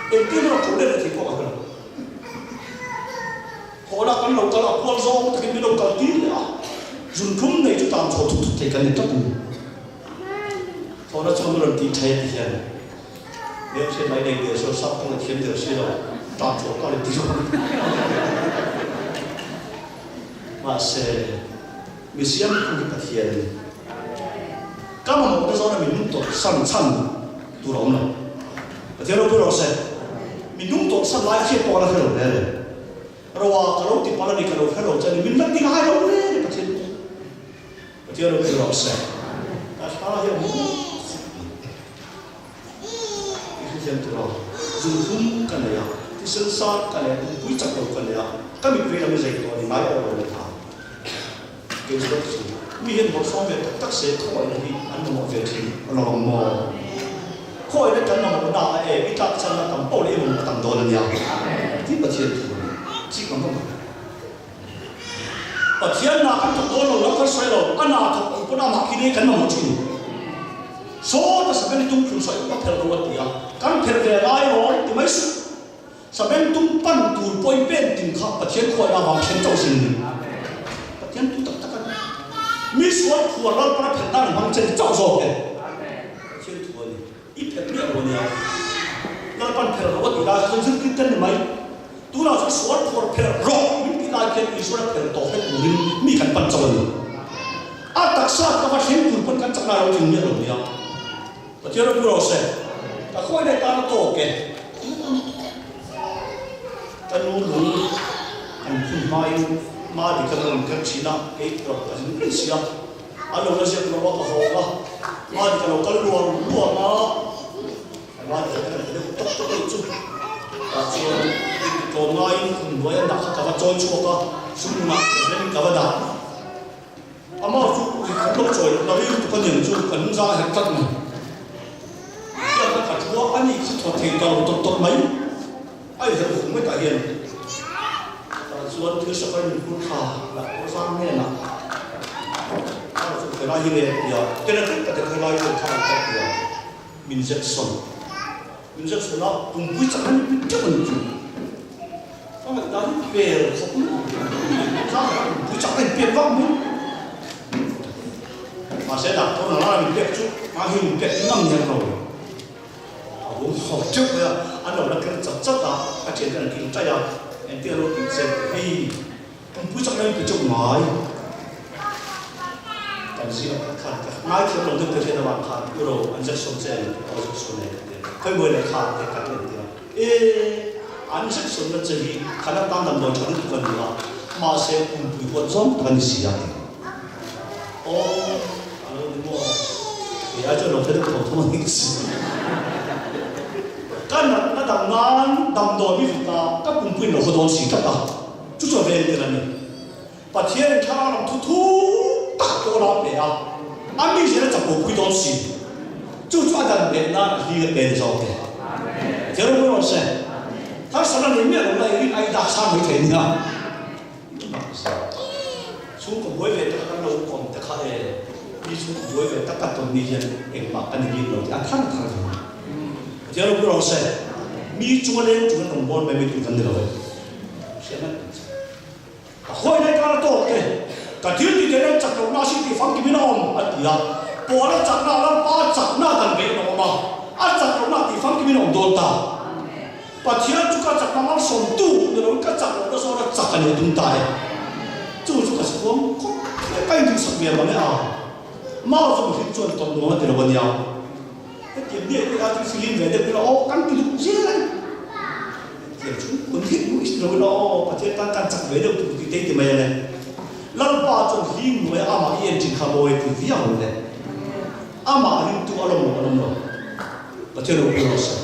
Engtin emaw ko let leh thei pawh ka hre lo. Thawhna kan lo kal a, kual zawng takin min lo kal tir leh a, zunthum nei chu tan chhuah thut thut thei kan ni tlat a ni. Thawhna chuan min rawn tih thei a ti hian, Hmel hriat mai nei der sawn sap kawng a thiam der si lo, tan chhuah ka rawn ti zawk a ni. Mahse. Mi siamtu hi Pathian a ni. Ka mamawhte zawna mi nung tawrh san chhan tur a awm lo. Pathian ropui rawh se. Mi nung tawrh san lai a hriat pawh ka la hre lo hle le. Roa ka lo ti palh a ni, ka lo hre lo che a ni, min la ti ngai lo hle le Pathian chu. Pathian ropui rawh se. Ka thla hi a mu khawp mai. I hrethiam tur a, zunthum ka nei a, thisen sang ka nei a, pumpui chak lo ka nei a, ka mit vei lam i zei tawh a ni ngai awk lo leh ta. Kei chu ka ti thin. Mi hian bawrhsawm ve tak tak se khawngaihna hi an mamawh ve thin lo ang maw? Khawngaihna kan mamawh na a e, i tlak chhan a tam poh leh i mamawh a tam dawn a nia. Ti Pathian thu a ni. Chik ang ang. Pathian na kan thawk dawn lo lam kan sawi lo, a na thawk tur pawn amah khi nei kan mamawh thin. Saw ta Sabeni tum thlun sawi ka phelh lo a ti a, kan phelh ve ngai lo ti mai suh. Saben tum pan tur pawhin pen tin kha Pathian khuaina avang thlen chauh sin ni. Pathian tu tak tak a ni. Mi sual khuar ral pana phelh nan hmang che ni chauh zawk e. Pathian thu a ni. I phelh miah lo a nia. Lalpan phelh rawh a tih lai khan zirtir ten ni mai. Tunah chuan sual phuar phelh rawh min tih lai khian Isual a phelh tawh hlek turin mi kan pan chauh a ni. A taksa ka va thleng tur pawn kan chakna lo tling miah lo nia. Pathian ropui rawh se. Ka khawi leh tan a tawk e. Ka nu lung an phun hmain Madi ka rawn ker thin a, kei rawh ka zin reng si a. A lo la ziak lo a ka hawng a, Madi ka lo kal luam luam a. Madi ka en deuh tawk tawk anih chu. Tah chuan inti tlawm ngaiin khum hnuai a dah kha ka va chawi chhuak a, sumhmunah ka hren ka va dah. Amah chu ri khat lawk chawi la ri lutuk a niang chu kan za herh tlat mai. Tiang kha ka thu a, ani kha thaw thei ta lo tawp tawp mai. A inherh vung mai tah hian. Tah chuan thil safar min phur thla lah pawh zang hnenah a rawn chhuk khelai hi nge a ti a, tena tlem ka ti khelai chuan thla an tawk ti a. Min zet sawn. Min zet sawn a, pumpui chak hian min teuh a ni chu. Ka ngaihdan hi pel khawp mai. Zang kha pumpui chak a inpek vak mai. Mahse doctor na lana min pek chu a hi min pek ngam hian lo. A bum hawk teuh mai a, an lo la ker chat chat a, ka thian ten an kil chaih a, engtin a lo tih che hei pumpui chak hian min pe teuh ngai. Kan zing a khat khan ka ngaithiam lo deuh te hriat avang khan u ro an zet sawn che em aw zet sawn e ka ti a, khawi mawi leh kha te ka ti an ti a, e an zet sawnna che hi khan atan damdawi tha lutuk a ni a, mahse pumpui huat zawng tak a ni si a ti. Aw a lo ni maw, kei ai chuan lo hre deuh tho tho a ni si. Ka natna dam nan damdawi mi vut a, ka pumpuiin lo haw dawn si tlat a, chu chu a vel tel a ni. Pathianin thlarau lam thu thu tak pawh la pe a, a mi zela chapo pui dawn si. Chu chu a dan leh nan a hling a pe ni zawk e. Pathian ropui rawh se. Harsatna nei miah lo la i rin ai dak sang mai thei nia. Chhungkaw buai ve taka kan lo awm te kha e, mi chhungkaw buai ve tak kan tawn ni hian engmah kan i bik lo tih a thar thar ve. Pathian ropui rawh se. Mi chunga leng chunga rawn bawl mai mai tur kan ni lo e. Hriatna. Ka khawi lai kar a tawk e, ka thil ti thei lai chak lohna a sin tih famkim in a awm, a ti a. Pawl a chakna Lalpa a chakna kan beih in a awm a, a chak lohna tih famkim in a awm dawn ta. Pathian chu ka chakna malsawmtu ni loin ka chak lohna zawna chak a ni a tum ta e. Chu chu ka chhuang khawp mai, ka induhsak ve mang e a. Mau chu mihring chuan tawrh nuam a ti lo a nia. Hetiang nge tih ah chuan filim ve deuh ila aw kan ti duh zel a ni. Hetiang chu kun hit duh i lo ila aw Pathian tan kan chak ve deuh tur tih te i ti mai ang e. Lalpa chuan hlim hnuaia amah i en thin kha mawi ti viau ang le. Amah ringtu a lawm lo a lawm lo. Pathian ropui rawh se.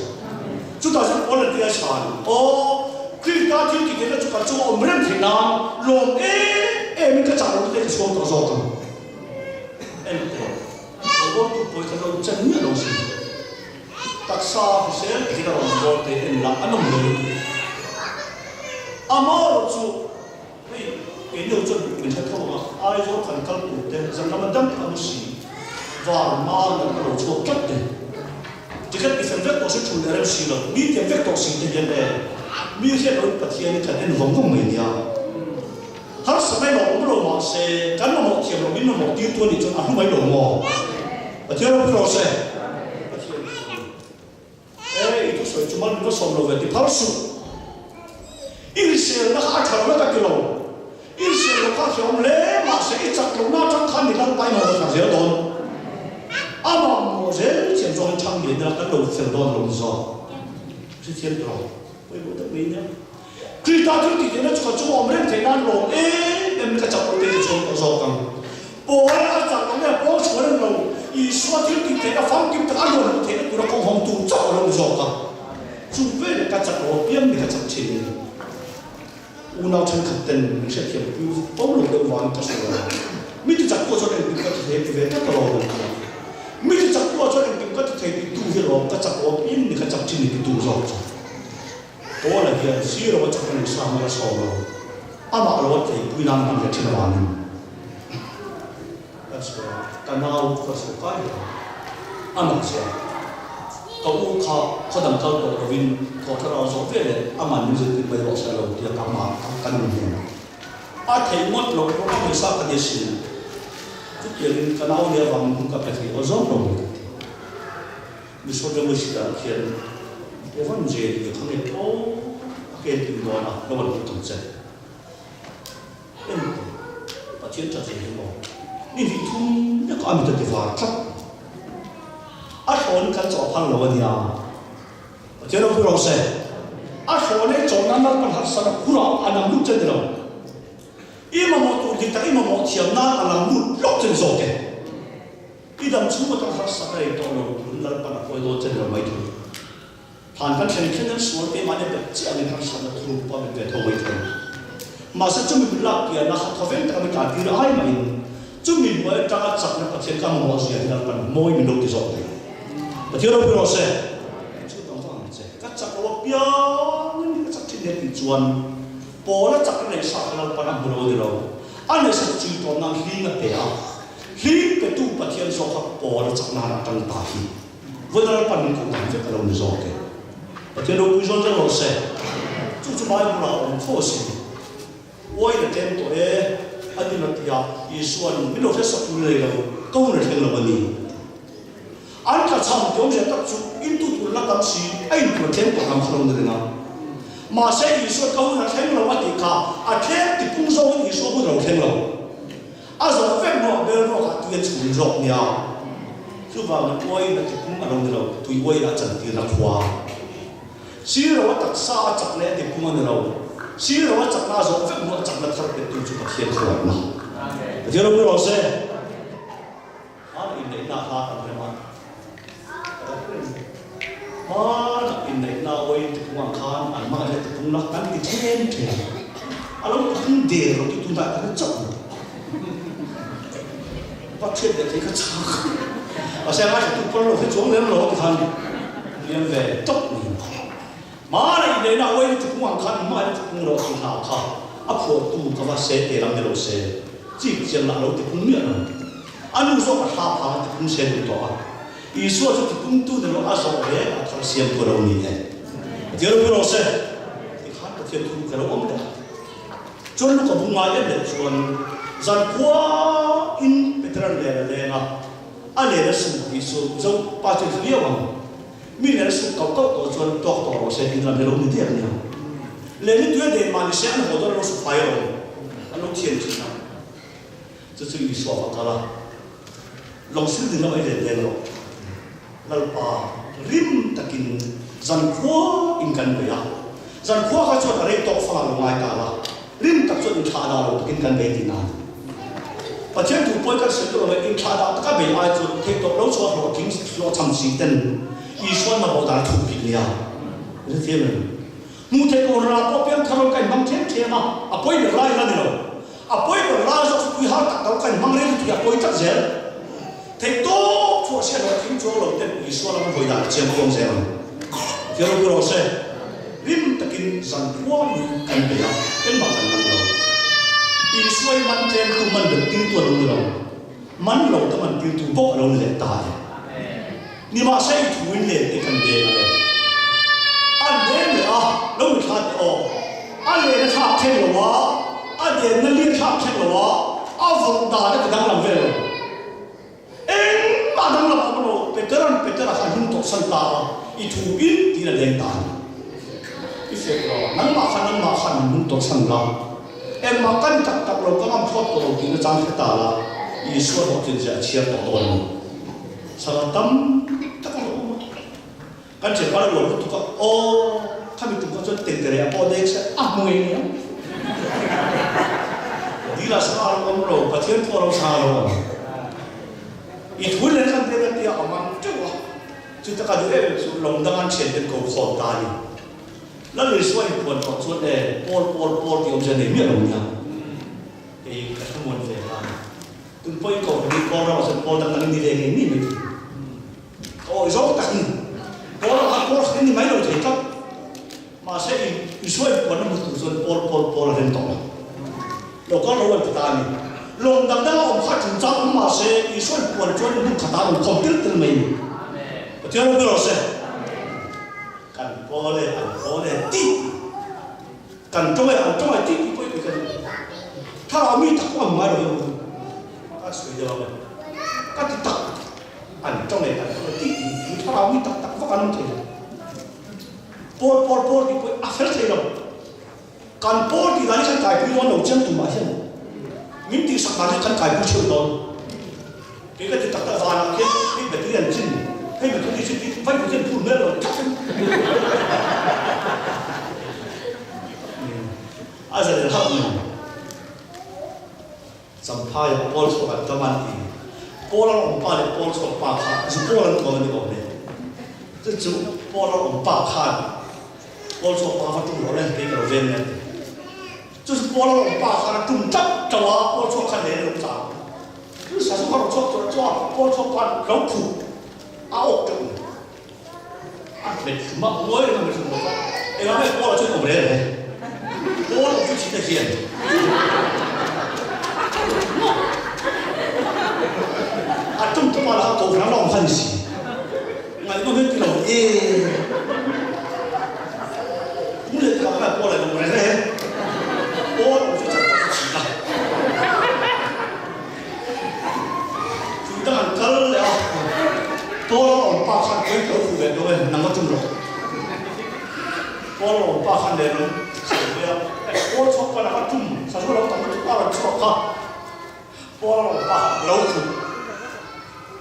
Chutah chuan Paul an tia chhan aw Krista thil ti theihna chu kan chunga awm reng theih nan lawm em em in ka chak lohna te ka chhuang tawh zawk ang. Enteh. Rawngbawltu pawi kha lo chen miah lo si. Taksa hrisel takin a rawngbâwl te en lah an awm hle lutuk. Amaherawh chu hei keini ho chuan min hre tho ang a, Aizawl kan kal tur te zan lama dam tak a mu si, var mar lam a lo chhuak tlat te, ticket ti fel vek tawh si thu leh rem si lo, mi tiam vek tawh si te hian e mi hriat loin Pathian hi kan en vawng vawng mai nia. Harsa mai lo awm lo mah se, kan mamawh thiam lo min mamawh tirtu a nih chuan a hlu mai lo maw? Pathian ropui rawh se. Pathian hi chu e, i thusawi chu mal min va sawm lo ve ti phal suh. I hriselna kha a tha lo na ka ti lo. I hrisel lo kha a hreawm hle mah se, i chak lohna atang khan i lalpa i mamawh thla zel dawn. A mamawh zel thiam zawngin chhang lian ila kan lo fel dawn lo ni zawk. Hrethiam tawh lo. Pawimawh deuh mai nia. Krista thil tih theihna chu ka chunga awm reng theih nan lawm em em ka chak lo te ka chhuang tawh zawk ang. Paul a chak lo nge Paul chhuah reng lo, Isua thil tih theihna famkim tak a luan luh theihna tura kawng hawng tur chauh a lo ni zawk a. Chu veleh ka chak lo apiang ni ka chak thin a ni. Unau thenkhat ten min hriatthiam pui fo lo deuh vangin ka hre lo. Mi ti chak tu ah chuan engkim ka ti thei ti ve tlat alawm an ti a. Mi ti chak tu ah chuan engkim ka ti thei ti tu hi alawm ka chak lo apiang ni ka chak thin ni ti tu zawk chu. Paula hian zero a chak a ni sang a sawm lo. Amah lo a tleipui nan hman leh thin avangin kan sawi a, ka nau ka sawi kai lo. A mak zia. Ka u kha khaw dang kal tawh lovin thaw thlarau zawh ve leh aman min zirtir mai rawh se lo tia ka amah ka nun hnenah a theih ngawt loh pawh a hmasa ka nia sin. Chutiangin ka nau nia avangin hun ka pe thei aw zawk lo mai ka ti. Misual ram hi ah khian Evan Jane ka khange aw a ken tin dawn a lo an hmu tum che. En teh Pathian tha zia hi maw ni hnih thum lek a mit a ti var tlat. A hrawn kan chawh phal lo a nia. Pathian ropui rawh se. A hrawn ei chawh nan Lalpan harsat a phur a a nam lut che ni lo. I mamawh tur dik tak i mamawh thiam nan a lam lut lawk che ni zawk e. I dam chhung atang harsa ka ei tawh lo, tun Lalpan a kawi dawn che ni lo mai thei. Thlan kan thlen thlen an sual keimah nia bet chiah angin harsatna thuruk pawh a bet ve tho mai thei. Mahse chumi min lak piahna kha thawveng taka min tlan tir ai mahin chumi hnuai atanga chakna Pathian ka mamawh zia hi Lalpan mawi min lo ti zawk thei. Pathian ropui rawh se. Chu dang vang ang che. Ka chak lo apiangin ka chak thin hle tih chuan Paula chakna neih sa kha Lalpan a hmu lo a ni lo. A neih sa chu chui tawn nan hling a pe a. Hlim petu Pathian zawk kha pawl a chak nan a tang ta hi vawiin Lalpan min koh dan vek a lo ni zawk e. Pathian ropui zawn zel rawh se. Chu chu Bible ah a awm fo asin. Uain a tlem tawh e a ti na tia Isua'n min lo hresak tur nei lo ka hun a thleng lo a ni. An tla cham ti awmzia tak chu in tu tur la tam si a in tur a tlem tawh lam kha lo ni reng a. Mahse Isua'n ka hun a thleng lo a tih kha a tlem ti pung zawngin Isua hun a lo thleng lo. A zawh vek hnuah bel ruakah tui a chhum zawk nia. Chuvangin uaiin a tipung a lo ni lo, tui uaiin a chantirna khua. Siro a taksa a chak leh a tipung a ni lo. Siro a chakna a zawh vek hnuah chakna thar pettu chu Pathian khawngaihna. Pathian ropui rawh se. Hmana inneihna hla kan rem a, ka lo hre reng. Hmana inneihna uaiin tipung ang khan an hmangaihna tipung la kan ti then then. A lo tipung der lo ti tunah ka hre chauh lo. Pathian leh thei kha chak. Mahse a ngaithla tu pawn lo hre chuang lem lo ti khan liam ve tawp mai. Hmana inneihna uaiin tipung ang khan an hmangaihna tipung rawh tih hla kha a phuahtu ka va se te lam ni lo se chik chiang lah lo tipung miah lo. A nu zawk a thla phang a tipung se duh tawh a. Isua chu tipungtu ni lo a zawh reng a thar siamtu a lo ni e. Pathian ropui rawh se. Tikhan Pathian thu ka lo awm leh a. Chuan Luka bu ngai em leh chuan zankhua in Peteran len a leng a, a len a suk tih chu Mizo pa chuan hre viau ang. Mi len a suk kauh kauh tawh chuan tawk tawh rawh se tiin lam hi lo ni der nia. Len hi tui a den mah ni se an haw dawn a lo suk fai rawh an lo thian thin a. Chu chu Isua va kal a, Lawng sil ding lamah i len leng rawh. Lalpa rim takin zankhua in kan bei a, zankhua kha chuan a rei tawk fang a lo ngai ta la, rim tak chuan inthlah dah lo takin kan bei tih nan. Pathian thu pawi kan sawi tur awm e, inthlah dah taka bei ai chuan theih tawp lo chhuah hlawhtling hlawhchham si ten Isuan mamawh dan a thuk bik nia. Hrethiam em? Hmuh theih tur ral pawh piang thar ka inhmang ṭhem ṭhem a, a pawi ber lai la ni lo. A pawi ber lai zawk chu pui har tak tak ka inhmang reng lutuk hi a pawi tlat zel. Theih tawp chhuah hriat loh thing chuang lo ten Isua lam hawi dan a chiang khawm zel ang. Thian ropui rawh se, rim takin zan khuang hi kan bei a, engmah kan man lo. Isua hi man tlemtu man belh tirtu a lo ni lo, man lo te man tirtu bawk a lo ni leh ta e. Nimahse i thuin len te kan deng a le. An deng leh a, lo i thla teh aw. A len a thlak thleng lo a, a denna li a thlak thleng lo a, a vawrh dan a ti danglam vel lo. Engmah danglam a awm lo, Petera'n Petera kha a hnung tawh san ta a, i thu in tiin a deng ta a ni. I fek lo, nangmah kha nangmah khan min hnung tawh san la. Engmah kan tak tak lo, ka ngam thlawt tawh lo tiin a chang hre ta la, Isua hlawhtlin zia a chhiar tawh dawn a ni. Sangha tam tak a lo awm a, kan thianpa a luan lutuk a, aw khami tum kha chuan tengtere a pawh deng se a hmu ngei ngei ang. Dila sangha a lo awm lo, Pathian thu a lo sangha a lo awm. I thu leh khan te ka tia a man teuh a, chu taka duh em em chu lawng dang an thian ten ko khawn ta a ni. Lal Isua inpuan tawh chuan e pawl pawl pawl tih awmzia nei miah lo nia. Kei ka thlamuan ve hlan. Tun pawhin ko hi Paul ram ah chuan Paul dang dang in ni ve ngei ngei mai thei. Ka awih zawng tak ni. Paul ang kha Paul khat in ni mai lo thei tlat. Mahse in Isua in puan na hmu tur chuan Paul Paul Paul a rem tawh lo. Lo kal ro an ti ta a ni. Lawng dang dang a awm kha chung chang awm mahse Isua in puan chuan hmun khatah a rawn khawm tel tel mai ni. Pathian ropui rawh se. Kan Paul e an Paul e tih. Kan tawng e, an tawng e tih tih pawh i ka duh. Thlarau mi tak pawh an ngai lo hian ka duh. Ka sawi deuh ang e. Ka ti tak, an tawng e, an tawng e tih tih hi thlarau mi tak tak vak an awm thei lo. Pawl pawl pawl tih pawh a fel thei lo. Kan pawl tih dan hi kan kaipui dawn lo chiang tumah hian min tihsak dan hi kan kaipui theuh dawn. Kei ka ti tak tak vanah khian hei battery an chin, hei battery chu ti vai pawh hian phur hmel lo tak in a zalen hauh mai. Champhai ah pawl chhuak an tam an ti. Pawl an awm pa leh pawl chhuak pa kha zu pawl an tuam a ni awm e. Chu chu pawl an awm pa khan pawl chhuak pa va tum rawh le kei ka lo veng mai a ti. Chu chu pawl an awm pa khan a tum tlat tauh a, pawl chhuak khan leh a lo chang. Chu sa chu ka rawn chhuak tawh chuan pawl chhuak khan lo phu a awk teuh mai. A hmet hlum a, ngawi reng a hmet hlum bawk a. Engah nge pawl ah chuan awm reng reng? Pawl awm chu thihna hian a tum tawp a la kohhran a awm kha ni si. Ngaihnawm hian ti lo e. Kum leh takah khan Paul a in awm reng reng. Paul awm chu chan pawh chu chhit a. Chu dang an kal leh a, Paul a awm pa khan kawng ka lo fuh ve dawn e, nang a tum lo. Paul a awm pa khan lehlam sawi ve a, Paul chhuak pa laka tum, sazu lo tam lutuk a rawn chhuak kha. Pawl rawng pa lo khup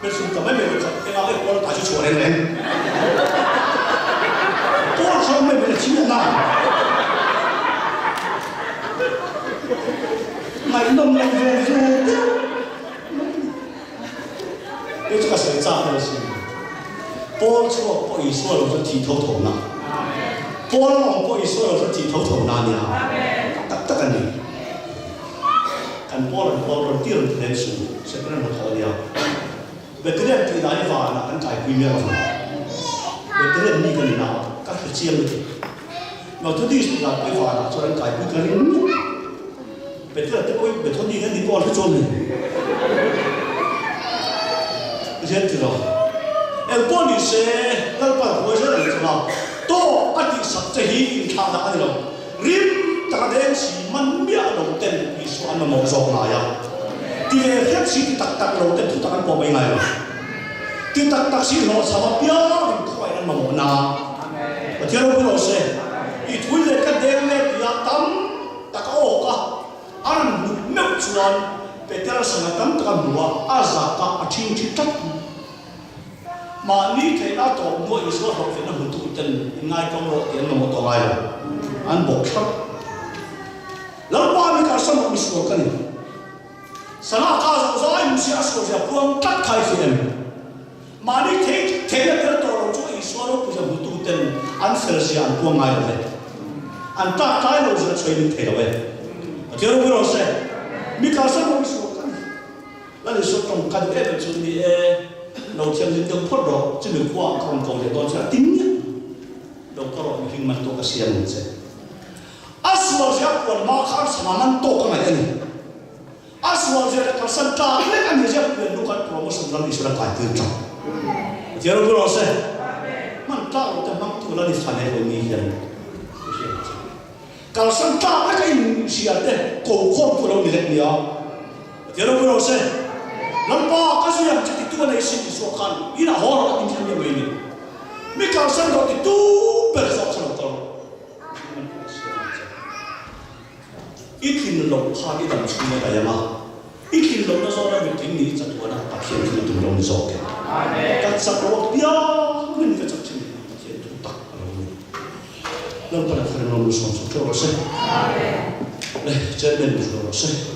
Hmel sum ta mai mai lo kha engah nge pawl tai chu chhuah reng reng? Pawl kha mai mai la chim na. Ngaihnawm lo ve ve deuh mai ni. Kei chu ka sawi chak lo asin. Pawl chhuak pawh Isua lo chu thih tho tho na. Pawl rawng pawh Isua lo chu thih tho tho na nia. Tak tak a ni. Kan pawl an pawl rawn tir an ti hle su, Setana hnathawh a nia. Bethlehem tih dan hi vanah kan kaipui miah lo vang. Bethlehem mi ka ni na, ka hre chiang lutuk. Methodist tih dan pawh hi vanah chuan an kaipui ka ring lutuk. Bethlehem te pawh hi Methodi kan ni pawh an hre chuang nen. Pathian ti lo. Engpawh ni se, Lalpa huai zel ang chunga tawk a tihsak che hi inthlahna a ni lo. Rim taka deng si man miah lo ten Isua an mamawh zawk ngai a. Ti ve hrep si ti tak tak lo ten thutak an pawh mai ngai lo. Ti tak tak si hlawhchham apiangin khuain an mamawh na. Pathian ropui rawh se. I thui leh ka deng leh tia tam tak a awk a, a rawn hmuh meuh chuan Petera sangha tam tak a hmu a, a zak a, a thingthi tlat. Mahni theihna a tawp hnuah Isua hlawhtlinna hmutu ten inngaitawng rawh tih an mamawh tawh ngai lo. An bawk thlap. Lalpa mi kalsan rawh misual ka ni. Sana ka zoh zai hmu sia a sual zia puang tlat kha i hria em? Mahni thei theihna tel tawh lo chu Isua ropui zia hmutu ten an fel zia an puang ngai lo ve. An tlak tlai lo zia an sawi ning thei lo e. Pathian ropui rawh se. Mi kalsan rawh misual ka ni. Lal Isua tawng ka duh em em chu ni e, lo thianghlim deuh phawt rawh, chumi khua ah ka rawn ko leh dawn che a ti miah lo ka rawh mihring man tawk a siam ang che. A sual zia puan hma khan sana man tawk a ngaih a ni. A sual zia leh kalsan tlak lek a ni zia puan lu khan promotion Lal Isua la kai tir tlang. Pathian ropui rawh se. Hman tlak lo te hmang tu Lal Isua nei lo ni hian i hriat che. Kalsan tlak lek a inhria te ko khawm tu lo ni lek nia. Pathian ropui rawh se. Lalpa ka zui ang che titu a nei sin Isua khan in a haw rawh a ti thiam miah mai ni. Mi kalsan rawh titu ber zawk kha lo kal rawh. Mihring an pawh siam ang che. I tlin loh khan i dam chhung a daih ang a. I tlin lohna zawna mitling nih chatuan a Pathian thil tum lo ni zawk e. Ka chak lo apiang in ka chak thin hi Pathian thu tak a lo ni. Lalpan a thar in rawn sawm sak teuh rawh se. Le, Chairman ru rawh se.